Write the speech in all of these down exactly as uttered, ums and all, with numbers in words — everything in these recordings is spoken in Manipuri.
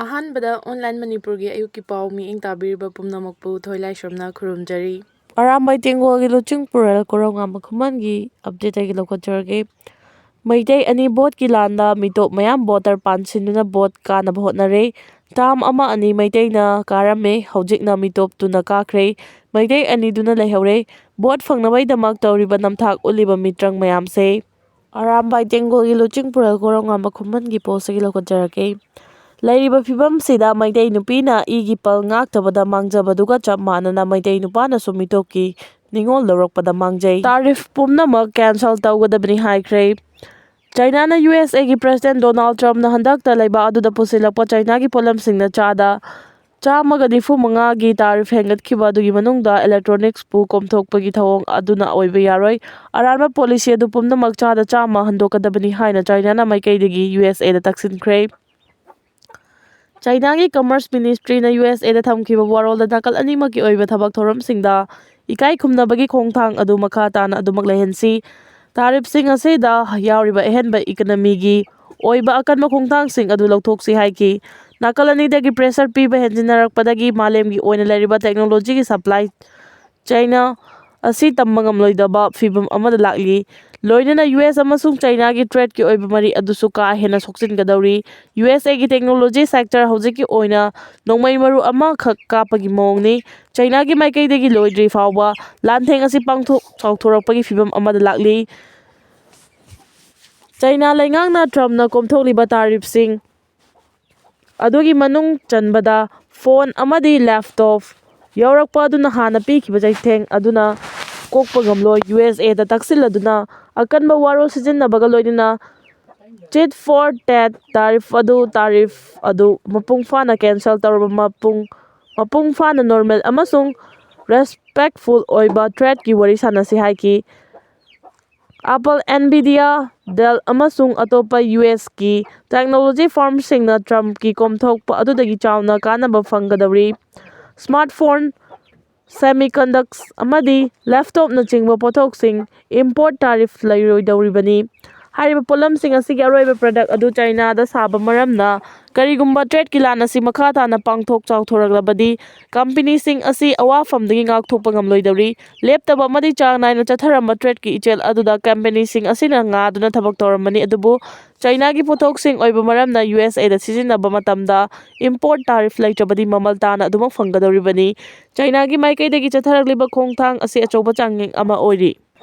ꯑꯍꯥꯟꯕꯗ ꯑꯣꯟꯂꯥꯏꯟ ꯃꯅꯤꯄꯨꯔꯒꯤ ꯑꯌꯨꯛꯀꯤ ꯄꯥꯎ ꯃꯤꯠꯌꯦꯡ ꯇꯥꯕꯤꯔꯤꯕ ꯄꯨꯝꯅꯃꯛꯄꯨ ꯊꯣꯏꯂꯥꯏꯁ꯭ꯔꯝꯅ ꯈꯨꯔꯨꯝꯖꯔꯤ꯫ ꯑꯔꯥꯝꯕꯥꯏ ꯇꯦꯡꯒꯣꯜꯒꯤ ꯂꯨꯆꯤꯡ ꯄꯨꯔꯦꯜ ꯀꯣꯔꯧꯉꯥꯟꯕ ꯈꯨꯃꯟꯒꯤ ꯑꯞꯗꯦꯠꯇꯒꯤ ꯂꯧꯈꯠꯆꯔꯒꯦ꯫ ꯃꯩꯇꯩ ꯑꯅꯤ ꯚꯣꯠꯀꯤ ꯂꯥꯟꯗ ꯃꯤꯇꯣꯞ ꯃꯌꯥꯝ ꯚꯣꯇꯔ ꯄꯥꯟꯁꯤꯟꯗꯨꯅ ꯚꯣꯠ ꯀꯥꯅꯕ ꯍꯣꯠꯅꯔꯦ꯫ ꯇꯥꯝ ꯑꯃ ꯑꯅꯤ ꯃꯩꯇꯩꯅ ꯀꯥꯔꯝꯃꯦ, ꯍꯧꯖꯤꯛꯅ ꯃꯤꯇꯣꯞꯇꯨꯅ ꯀꯥꯈ꯭ꯔꯦ꯫ ꯃꯩꯇꯩ ꯑꯅꯤꯗꯨꯅ ꯂꯩꯍꯧꯔꯦ꯫ ꯚꯣꯠ ꯐꯪꯅꯕꯒꯤꯗꯃꯛ ꯇꯧꯔꯤꯕ ꯅꯝꯊꯥꯛ ꯎꯠꯂꯤꯕ ꯃꯤꯇ꯭ꯔꯪ ꯃꯌꯥꯝꯁꯦ꯫ ꯑꯔꯥꯝꯕꯥꯏ ꯇꯦꯡꯒꯣꯜꯒꯤ ꯂꯨꯆꯤꯡ ꯄꯨꯔꯦꯜ ꯀꯣꯔꯧꯉꯥꯟꯕ ꯈꯨꯃꯟꯒꯤ ꯄꯣꯁꯇꯒꯤ ꯂꯧꯈꯠꯆꯔꯛꯀꯦ꯫ ꯂꯩꯔꯤꯕ ꯐꯤꯕꯝꯁꯤꯗ ꯃꯩꯇꯩ ꯅꯨꯄꯤꯅ ꯏꯒꯤ ꯄꯜ ꯉꯥꯛꯇꯕꯗ ꯃꯥꯡꯖꯕꯗꯨꯒ ꯆꯞ ꯃꯥꯟꯅꯅ ꯃꯩꯇꯩ ꯅꯨꯄꯥꯅꯁꯨ ꯃꯤꯇꯣꯞꯀꯤ ꯅꯤꯉꯣꯜ ꯂꯧꯔꯛꯄꯗ ꯃꯥꯡꯖꯩ꯫ ꯇꯥꯔꯤꯐ ꯄꯨꯝꯅꯃꯛ ꯀꯦꯟꯁꯦꯜ ꯇꯧꯒꯗꯕꯅꯤ ꯍꯥꯏꯈ꯭ꯔꯦ꯫ ꯆꯥꯏꯅꯥꯅ ꯌꯨ ꯑꯦꯁ ꯑꯦꯒꯤ ꯄ꯭ꯔꯦꯁꯤꯗꯦꯟ ꯗꯣꯅꯥꯜꯗ ꯇ꯭ꯔꯝꯞꯅ ꯍꯟꯗꯛꯇ ꯂꯩꯕꯥꯛ ꯑꯗꯨꯗ ꯄꯨꯁꯤꯜꯂꯛꯄ ꯆꯥꯏꯅꯥꯒꯤ ꯄꯣꯠꯂꯝꯁꯤꯡꯅ ꯆꯥꯗ ꯆꯥꯝꯃꯒ ꯅꯤꯐꯨ ꯃꯉꯥꯒꯤ ꯇꯥꯔꯤꯐ ꯍꯦꯟꯒꯠꯈꯤꯕ ꯑꯗꯨꯒꯤ ꯃꯅꯨꯡꯗ ꯏꯂꯦꯛꯇ꯭ꯔꯣꯅꯤꯛꯁꯄꯨ ꯀꯣꯝꯊꯣꯛꯄꯒꯤ ꯊꯧꯑꯣꯡ ꯑꯗꯨꯅ ꯑꯣꯏꯕ ꯌꯥꯔꯣꯏ꯫ ꯑꯔꯥꯟꯕ ꯄꯣꯂꯤꯁꯤ ꯑꯗꯨ ꯄꯨꯝꯅꯃꯛ ꯆꯥꯗ ꯆꯥꯝꯃ ꯍꯟꯗꯣꯛꯀꯗꯕꯅꯤ ꯍꯥꯏꯅ ꯆꯥꯏꯅꯥꯅ ꯃꯥꯏꯀꯩꯗꯒꯤ ꯌꯨ ꯑꯦꯁ ꯑꯦꯗ ꯇꯛꯁꯤꯟꯈ꯭ꯔꯦ꯫ ꯆꯥꯏꯅꯥꯒꯤ ꯀꯃꯔꯁ ꯃꯤꯅꯤꯁꯇ꯭ꯔꯤꯅ ꯌꯨ ꯑꯦꯁ ꯑꯦꯗ ꯊꯝꯈꯤꯕ ꯋꯥꯔꯣꯜꯗ ꯅꯥꯀꯜ ꯑꯅꯤꯃꯛꯀꯤ ꯑꯣꯏꯕ ꯊꯕꯛ ꯊꯧꯔꯝꯁꯤꯡꯗ ꯏꯀꯥꯏ ꯈꯨꯝꯅꯕꯒꯤ ꯈꯣꯡꯊꯥꯡ ꯑꯗꯨ ꯃꯈꯥ ꯇꯥꯅ ꯑꯗꯨꯃꯛ ꯂꯩꯍꯟꯁꯤ꯫ ꯇꯥꯔꯤꯐꯁꯤꯡ ꯑꯁꯤꯗ ꯌꯥꯎꯔꯤꯕ ꯑꯍꯦꯟꯕ ꯏꯀꯅꯃꯤꯒꯤ ꯑꯣꯏꯕ ꯑꯀꯟꯕ ꯈꯣꯡꯊꯥꯡꯁꯤꯡ ꯑꯗꯨ ꯂꯧꯊꯣꯛꯁꯤ ꯍꯥꯏꯈꯤ꯫ ꯅꯥꯀꯜ ꯑꯅꯤꯗꯒꯤ ꯄ꯭ꯔꯦꯁꯔ ꯄꯤꯕ ꯍꯦꯟꯖꯤꯟꯅꯔꯛꯄꯗꯒꯤ ꯃꯥꯂꯦꯝꯒꯤ ꯑꯣꯏꯅ ꯂꯩꯔꯤꯕ ꯇꯦꯛꯅꯣꯂꯣꯖꯤꯒꯤ ꯁꯄ꯭ꯂꯥꯏ ꯆꯥꯏꯅꯥ ꯑꯁꯤ ꯇꯝꯕ ꯉꯝꯂꯣꯏꯗꯕ ꯐꯤꯚꯝ ꯑꯃꯗ ꯂꯥꯛꯂꯤ꯫ ꯂꯣꯏꯅꯅ ꯌꯨ ꯑꯦꯁ ꯑꯃꯁꯨꯡ ꯆꯥꯏꯅꯥꯒꯤ ꯇ꯭ꯔꯦꯗꯀꯤ ꯑꯣꯏꯕ ꯃꯔꯤ ꯑꯗꯨꯁꯨ ꯀꯥ ꯍꯦꯟꯅ ꯁꯣꯛꯆꯤꯟꯒꯗꯧꯔꯤ꯫ ꯌꯨ ꯑꯦꯁ ꯑꯦꯒꯤ ꯇꯦꯛꯅꯣꯂꯣꯖꯤ ꯁꯦꯛꯇꯔ ꯍꯧꯖꯤꯛꯀꯤ ꯑꯣꯏꯅ ꯅꯣꯡꯃꯩ ꯃꯔꯨ ꯑꯃꯈꯛ ꯀꯥꯞꯄꯒꯤ ꯃꯑꯣꯡꯅꯤ꯫ ꯆꯥꯏꯅꯥꯒꯤ ꯃꯥꯏꯀꯩꯗꯒꯤ ꯂꯣꯏꯗ꯭ꯔꯤ ꯐꯥꯎꯕ ꯂꯥꯟꯊꯦꯡ ꯑꯁꯤ ꯄꯥꯡꯊꯣꯛ ꯆꯥꯎꯊꯣꯔꯛꯄꯒꯤ ꯐꯤꯚꯝ ꯑꯃꯗ ꯂꯥꯛꯂꯤ꯫ ꯆꯥꯏꯅꯥ ꯂꯩꯉꯥꯛꯅ ꯇ꯭ꯔꯝꯞꯅ ꯀꯣꯝꯊꯣꯛꯂꯤꯕ ꯇꯥꯔꯤꯐꯁꯤꯡ ꯑꯗꯨꯒꯤ ꯃꯅꯨꯡ ꯆꯟꯕꯗ ꯐꯣꯟ ꯑꯃꯗꯤ ꯂꯦꯞꯇꯣꯞ ꯌꯧꯔꯛꯄ ꯑꯗꯨꯅ ꯍꯥꯟꯅ ꯄꯤꯈꯤꯕ ꯆꯩꯊꯦꯡ ꯑꯗꯨꯅ ꯀꯣꯛꯄ ꯉꯝꯂꯣꯏ꯫ ꯌꯨ ꯑꯦꯁ ꯑꯦꯗ ꯇꯛꯁꯤꯜꯂꯗꯨꯅ ꯑꯀꯟꯕ ꯋꯥꯔꯣꯜ ꯁꯤꯖꯤꯟꯅꯕꯒ ꯂꯣꯏꯅꯅ ꯇꯤꯠ ꯐꯣꯔ ꯇꯦꯠ ꯇꯥꯔꯤꯐ ꯑꯗꯨ, ꯇꯥꯔꯤꯐ ꯑꯗꯨ ꯃꯄꯨꯡ ꯐꯥꯅ ꯀꯦꯟꯁꯦꯜ ꯇꯧꯔꯕ ꯃꯄꯨꯡ, ꯃꯄꯨꯡ ꯐꯥꯅ ꯅꯣꯔꯃꯦꯜ ꯑꯃꯁꯨꯡ ꯔꯦꯁꯄꯦꯛꯐꯨꯜ ꯑꯣꯏꯕ ꯇ꯭ꯔꯦꯗꯀꯤ ꯋꯥꯔꯤ ꯁꯥꯟꯅꯁꯤ ꯍꯥꯏꯈꯤ꯫ ꯑꯦꯄꯜ, ꯑꯦꯟꯚꯤꯗꯤꯌꯥ, ꯗꯦꯜ ꯑꯃꯁꯨꯡ ꯑꯇꯣꯞꯄ ꯌꯨ ꯑꯦꯁꯀꯤ ꯇꯦꯛꯅꯣꯂꯣꯖꯤ ꯐꯥꯔꯝꯁꯤꯡꯅ ꯇ꯭ꯔꯝꯞꯀꯤ ꯀꯣꯝꯊꯣꯛꯄ ꯑꯗꯨꯗꯒꯤ ꯆꯥꯎꯅ ꯀꯥꯟꯅꯕ ꯐꯪꯒꯗꯧꯔꯤ꯫ ꯁ꯭ꯃꯥꯔꯠꯐꯣꯟ, ꯁꯦꯃꯤꯀꯟꯗꯛꯁ ꯑꯃꯗꯤ ꯂꯦꯞꯇꯣꯞꯅꯆꯤꯡꯕ ꯄꯣꯠꯊꯣꯛꯁꯤꯡ ꯏꯝꯄꯣꯔꯠ ꯇꯥꯔꯤꯐ ꯂꯩꯔꯣꯏꯗꯧꯔꯤꯕꯅꯤ꯫ ꯍꯥꯏꯔꯤꯕ ꯄꯣꯠꯂꯝꯁꯤꯡ ꯑꯁꯤꯒꯤ ꯑꯔꯣꯏꯕ ꯄ꯭ꯔꯗꯛ ꯑꯗꯨ ꯆꯥꯏꯅꯥꯗ ꯁꯥꯕ ꯃꯔꯝꯅ ꯀꯔꯤꯒꯨꯝꯕ ꯇ꯭ꯔꯦꯗꯀꯤ ꯂꯥꯟ ꯑꯁꯤ ꯃꯈꯥ ꯇꯥꯅ ꯄꯥꯡꯊꯣꯛ ꯆꯥꯎꯊꯣꯔꯛꯂꯕꯗꯤ ꯀꯝꯄꯦꯅꯤꯁꯤꯡ ꯑꯁꯤ ꯑꯋꯥꯐꯝꯗꯒꯤ ꯉꯥꯛꯊꯣꯛꯄ ꯉꯝꯂꯣꯏꯗꯧꯔꯤ꯫ ꯂꯦꯞꯇꯕ ꯑꯃꯗꯤ ꯆꯥꯡ ꯅꯥꯏꯅ ꯆꯠꯊꯔꯝꯕ ꯇ꯭ꯔꯦꯗꯀꯤ ꯏꯆꯦꯜ ꯑꯗꯨꯗ ꯀꯝꯄꯦꯅꯤꯁꯤꯡ ꯑꯁꯤꯅ ꯉꯥꯗꯨꯅ ꯊꯕꯛ ꯇꯧꯔꯝꯕꯅꯤ, ꯑꯗꯨꯕꯨ ꯆꯥꯏꯅꯥꯒꯤ ꯄꯣꯠꯊꯣꯛꯁꯤꯡ ꯑꯣꯏꯕ ꯃꯔꯝꯅ ꯌꯨ ꯑꯦꯁ ꯑꯦꯗ ꯁꯤꯖꯤꯟꯅꯕ ꯃꯇꯝꯗ ꯏꯝꯄꯣꯔꯠ ꯇꯥꯔꯤꯐ ꯂꯩꯇ꯭ꯔꯕꯗꯤ ꯃꯃꯜ ꯇꯥꯅ ꯑꯗꯨꯃꯛ ꯐꯪꯒꯗꯧꯔꯤꯕꯅꯤ꯫ ꯆꯥꯏꯅꯥꯒꯤ ꯃꯥꯏꯀꯩꯗꯒꯤ ꯆꯠꯊꯔꯛꯂꯤꯕ ꯈꯣꯡꯊꯥꯡ ꯑꯁꯤ ꯑꯆꯧꯕ ꯆꯥꯡꯌꯦꯡ ꯑꯃ ꯑꯣꯏꯔꯤ꯫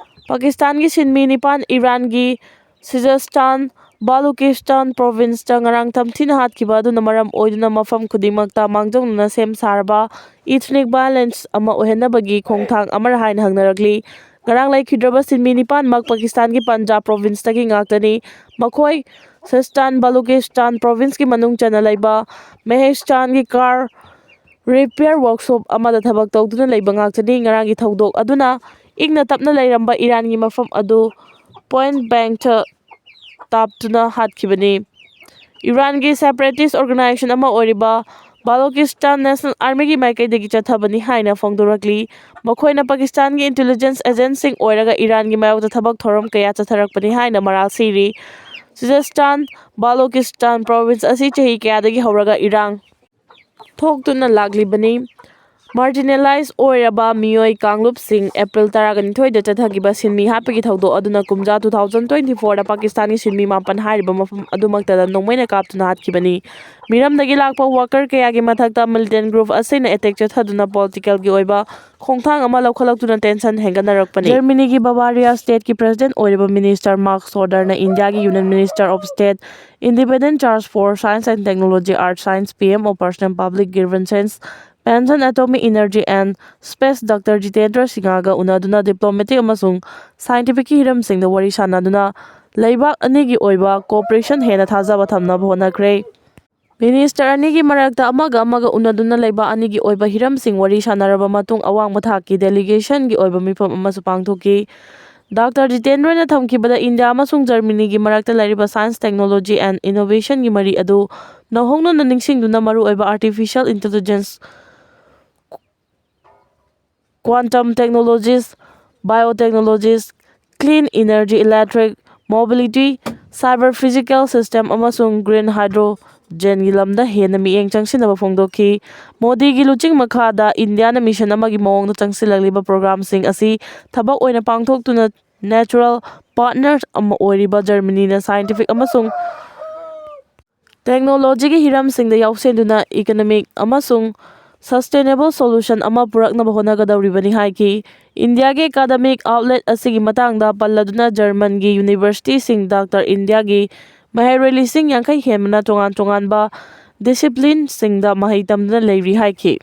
ꯄꯥꯀꯤꯁꯇꯥꯟꯒꯤ ꯁꯤꯟꯃꯤ ꯅꯤꯄꯥꯟ ꯏꯔꯥꯟꯒꯤ ꯁꯤꯖꯁꯇꯥꯟ ꯕꯥꯂꯨꯀꯤꯁꯇꯥꯟ ꯄ꯭ꯔꯣꯚꯤꯟꯁꯇ ꯉꯔꯥꯡ ꯇꯝꯊꯤꯅ ꯍꯥꯠꯈꯤꯕ ꯑꯗꯨꯅ ꯃꯔꯝ ꯑꯣꯏꯗꯨꯅ ꯃꯐꯝ ꯈꯨꯗꯤꯡꯃꯛꯇ ꯃꯥꯡꯖꯧꯅꯅ ꯁꯦꯝ ꯁꯥꯔꯕ ꯏꯊꯅꯤꯛ ꯚꯥꯏꯑꯣꯂꯦꯟꯁ ꯑꯃ ꯑꯣꯏꯍꯟꯅꯕꯒꯤ ꯈꯣꯡꯊꯥꯡ ꯑꯃꯔ ꯍꯥꯏꯅ ꯍꯪꯅꯔꯛꯂꯤ꯫ ꯉꯔꯥꯡ ꯂꯩꯈꯤꯗ꯭ꯔꯕ ꯁꯤꯟꯃꯤ ꯅꯤꯄꯥꯟꯃꯛ ꯄꯥꯀꯤꯁꯇꯥꯟꯒꯤ ꯄꯟꯖꯥꯕ ꯄ꯭ꯔꯣꯚꯤꯟꯁꯇꯒꯤ ꯉꯥꯛꯇꯅꯤ꯫ ꯃꯈꯣꯏ ꯁꯤꯁꯇꯥꯟ ꯕꯥꯂꯨꯀꯤꯁꯇꯥꯟ ꯄ꯭ꯔꯣꯚꯤꯟꯁꯀꯤ ꯃꯅꯨꯡ ꯆꯟꯅ ꯂꯩꯕ ꯃꯦꯍꯦꯁꯇꯥꯟꯒꯤ ꯀꯥꯔ ꯔꯤꯄꯤꯌꯔ ꯋꯥꯔꯛꯁꯣꯞ ꯑꯃꯗ ꯊꯕꯛ ꯇꯧꯗꯨꯅ ꯂꯩꯕ ꯉꯥꯛꯇꯅꯤ꯫ ꯉꯔꯥꯡꯒꯤ ꯊꯧꯗꯣꯛ ꯑꯗꯨꯅ ꯏꯪꯅ ꯇꯞꯅ ꯂꯩꯔꯝꯕ ꯏꯔꯥꯟꯒꯤ ꯃꯐꯝ ꯑꯗꯨ ꯄꯣꯏꯟꯠ ꯕ꯭ꯂꯦꯡꯛꯇ ꯇꯥꯞꯇꯨꯅ ꯍꯥꯠꯈꯤꯕꯅꯤ꯫ ꯏꯔꯥꯟꯒꯤ ꯁꯦꯄꯔꯦꯇꯤꯁ ꯑꯣꯔꯒꯅꯥꯏꯖꯦꯁꯟ ꯑꯃ ꯑꯣꯏꯔꯤꯕ ꯕꯥꯂꯣꯀꯤꯁꯇꯥꯟ ꯅꯦꯁꯅꯦꯜ ꯑꯥꯔꯃꯤꯒꯤ ꯃꯥꯏꯀꯩꯗꯒꯤ ꯆꯠꯊꯕꯅꯤ ꯍꯥꯏꯅ ꯐꯣꯡꯗꯣꯔꯛꯂꯤ꯫ ꯃꯈꯣꯏꯅ ꯄꯥꯀꯤꯁꯇꯥꯟꯒꯤ ꯏꯟꯇꯦꯂꯤꯖꯦꯟꯁ ꯑꯦꯖꯦꯟꯁꯤꯡ ꯑꯣꯏꯔꯒ ꯏꯔꯥꯟꯒꯤ ꯃꯥꯌꯣꯛꯇ ꯊꯕꯛ ꯊꯧꯔꯝ ꯀꯌꯥ ꯆꯠꯊꯔꯛꯄꯅꯤ ꯍꯥꯏꯅ ꯃꯔꯥꯜ ꯁꯤꯔꯤ꯫ ꯁꯤꯖꯁꯇꯥꯟ ꯕꯥꯂꯣꯀꯤꯁꯇꯥꯟ ꯄ꯭ꯔꯣꯚꯤꯟꯁ ꯑꯁꯤ ꯆꯍꯤ ꯀꯌꯥꯗꯒꯤ ꯍꯧꯔꯒ ꯏꯔꯥꯡ ꯊꯣꯛꯇꯨꯅ ꯂꯥꯛꯂꯤꯕꯅꯤ꯫ ꯃꯥꯔꯖꯤꯅꯦꯂꯥꯏꯖ ꯑꯣꯏꯔꯕ ꯃꯤꯑꯣꯏ ꯀꯥꯡꯂꯨꯞꯁꯤꯡ ꯑꯦꯄ꯭ꯔꯤꯜ ꯇꯔꯥꯒ ꯅꯤꯊꯣꯏꯗ ꯆꯠꯊꯈꯤꯕ ꯁꯤꯟꯃꯤ ꯍꯥꯠꯄꯒꯤ ꯊꯧꯗꯣꯛ ꯑꯗꯨꯅ ꯀꯨꯝꯖꯥ ꯇꯨ ꯊꯥꯎꯖꯟ ꯇ꯭ꯋꯦꯟꯇꯤ ꯐꯣꯔꯗ ꯄꯥꯀꯤꯁꯇꯥꯟꯒꯤ ꯁꯤꯟꯃꯤ ꯃꯥꯄꯟ ꯍꯥꯏꯔꯤꯕ ꯃꯐꯝ ꯑꯗꯨꯃꯛꯇꯗ ꯅꯣꯡꯃꯩꯅ ꯀꯥꯞꯇꯨꯅ ꯍꯥꯠꯈꯤꯕꯅꯤ꯫ ꯃꯤꯔꯝꯗꯒꯤ ꯂꯥꯛꯄ ꯋꯥꯀꯔ ꯀꯌꯥꯒꯤ ꯃꯊꯛꯇ ꯃꯤꯂꯤꯇꯦꯟ ꯒ꯭ꯔꯨꯞ ꯑꯁꯤꯅ ꯑꯦꯇꯦꯛ ꯆꯠꯊꯗꯨꯅ ꯄꯣꯂꯤꯇꯤꯀꯦꯜꯒꯤ ꯑꯣꯏꯕ ꯈꯣꯡꯊꯥꯡ ꯑꯃ ꯂꯧꯈꯠꯂꯛꯇꯨꯅ ꯇꯦꯟꯁꯟ ꯍꯦꯟꯒꯠꯅꯔꯛꯄꯅꯤ꯫ ꯖꯔꯃꯅꯤꯒꯤ ꯕꯕꯥꯔꯤꯌꯥ ꯁ꯭ꯇꯦꯠꯀꯤ ꯄ꯭ꯔꯦꯁꯤꯗꯦꯟꯠ ꯑꯣꯏꯔꯤꯕ ꯃꯤꯅꯤꯁꯇꯔ ꯃꯥꯔꯛ ꯁꯣꯗꯔꯅ ꯏꯟꯗꯤꯌꯥꯒꯤ union minister of state, Independent Charge for Science and Technology, Earth Science, P M O Personal Public Grievances, Pension, Atomic Energy and Space, doctor Jitendra ꯁꯤꯡꯍꯒ ꯎꯅꯗꯨꯅ ꯗꯤꯄ꯭ꯂꯣꯃꯦꯇꯤꯛ ꯑꯃꯁꯨꯡ ꯁꯥꯏꯟꯇꯤꯐꯤꯛꯀꯤ ꯍꯤꯔꯝꯁꯤꯡꯗ ꯋꯥꯔꯤ ꯁꯥꯟꯅꯗꯨꯅ ꯂꯩꯕꯥꯛ ꯑꯅꯤꯒꯤ ꯑꯣꯏꯕ ꯀꯣꯑꯣꯄꯔꯦꯁꯟ ꯍꯦꯟꯅ ꯊꯥꯖꯕ ꯊꯝꯅꯕ ꯍꯣꯠꯅꯈ꯭ꯔꯦ꯫ ꯃꯤꯅꯤꯁꯇꯔ ꯑꯅꯤꯒꯤ ꯃꯔꯛꯇ ꯑꯃꯒ ꯑꯃꯒ ꯎꯅꯗꯨꯅ ꯂꯩꯕꯥꯛ ꯑꯅꯤꯒꯤ ꯑꯣꯏꯕ ꯍꯤꯔꯝꯁꯤꯡ ꯋꯥꯔꯤ ꯁꯥꯟꯅꯔꯕ ꯃꯇꯨꯡ ꯑꯋꯥꯡꯕ ꯊꯥꯛꯀꯤ ꯗꯦꯂꯤꯒꯦꯁꯟꯒꯤ ꯑꯣꯏꯕ ꯃꯤꯐꯝ ꯑꯃꯁꯨ ꯄꯥꯡꯊꯣꯛꯈꯤ꯫ ꯗꯥꯛꯇꯔ ꯖꯤꯇꯦꯟꯗ꯭ꯔꯅ ꯊꯝꯈꯤꯕꯗ ꯏꯟꯗꯤꯌꯥ ꯑꯃꯁꯨꯡ ꯖꯔꯃꯅꯤꯒꯤ ꯃꯔꯛꯇ ꯂꯩꯔꯤꯕ science, technology and innovationꯒꯤ ꯃꯔꯤ ꯑꯗꯨ ꯅꯧꯍꯧꯅꯅ ꯅꯤꯡꯁꯤꯡꯗꯨꯅ ꯃꯔꯨꯑꯣꯏꯕ artificial intelligence, quantum technologies, biotechnologies, clean energy, electric mobility, cyber physical system ꯑꯃꯁꯨꯡ green hydrogenꯒꯤ ꯂꯝꯗ ꯍꯦꯟꯅ ꯃꯤꯠꯌꯦꯡ ꯆꯪꯁꯤꯟꯅꯕ ꯐꯣꯡꯗꯣꯛꯈꯤ꯫ ꯃꯣꯗꯤꯒꯤ ꯂꯨꯆꯤꯡ ꯃꯈꯥꯗ ꯏꯟꯗꯤꯌꯥꯅ mission ꯑꯃꯒꯤ ꯃꯑꯣꯡꯗ ꯆꯪꯁꯤꯜꯂꯛꯂꯤꯕ programꯁꯤꯡ ꯑꯁꯤ ꯊꯕꯛ ꯑꯣꯏꯅ ꯄꯥꯡꯊꯣꯛꯇꯨꯅ natural partner ꯑꯃ ꯑꯣꯏꯔꯤꯕ ꯖꯔꯃꯅꯤꯅ scientific ꯑꯃꯁꯨꯡ technologyꯒꯤ ꯍꯤꯔꯝꯁꯤꯡꯗ ꯌꯥꯎꯁꯦꯟꯗꯨꯅ economic ꯑꯃꯁꯨꯡ sustainable solution ꯑꯃ ꯄꯨꯔꯛꯅꯕ ꯍꯣꯠꯅꯒꯗꯧꯔꯤꯕꯅꯤ ꯍꯥꯏꯈꯤ꯫ ꯏꯟꯗꯤꯌꯥꯒꯤ academic outlet ꯑꯁꯤꯒꯤ ꯃꯇꯥꯡꯗ ꯄꯜꯂꯗꯨꯅ ꯖꯔꯃꯟꯒꯤ universityꯁꯤꯡ ꯗꯥꯛꯇꯔ ꯏꯟꯗꯤꯌꯥꯒꯤ ꯃꯍꯩꯔꯣꯏ ꯂꯤꯁꯤꯡ ꯌꯥꯡꯈꯩ ꯍꯦꯟꯕꯅ ꯇꯣꯉꯥꯟ ꯇꯣꯉꯥꯟꯕ disciplineꯁꯤꯡꯗ ꯃꯍꯩ ꯇꯝꯗꯨꯅ ꯂꯩꯔꯤ ꯍꯥꯏꯈꯤ꯫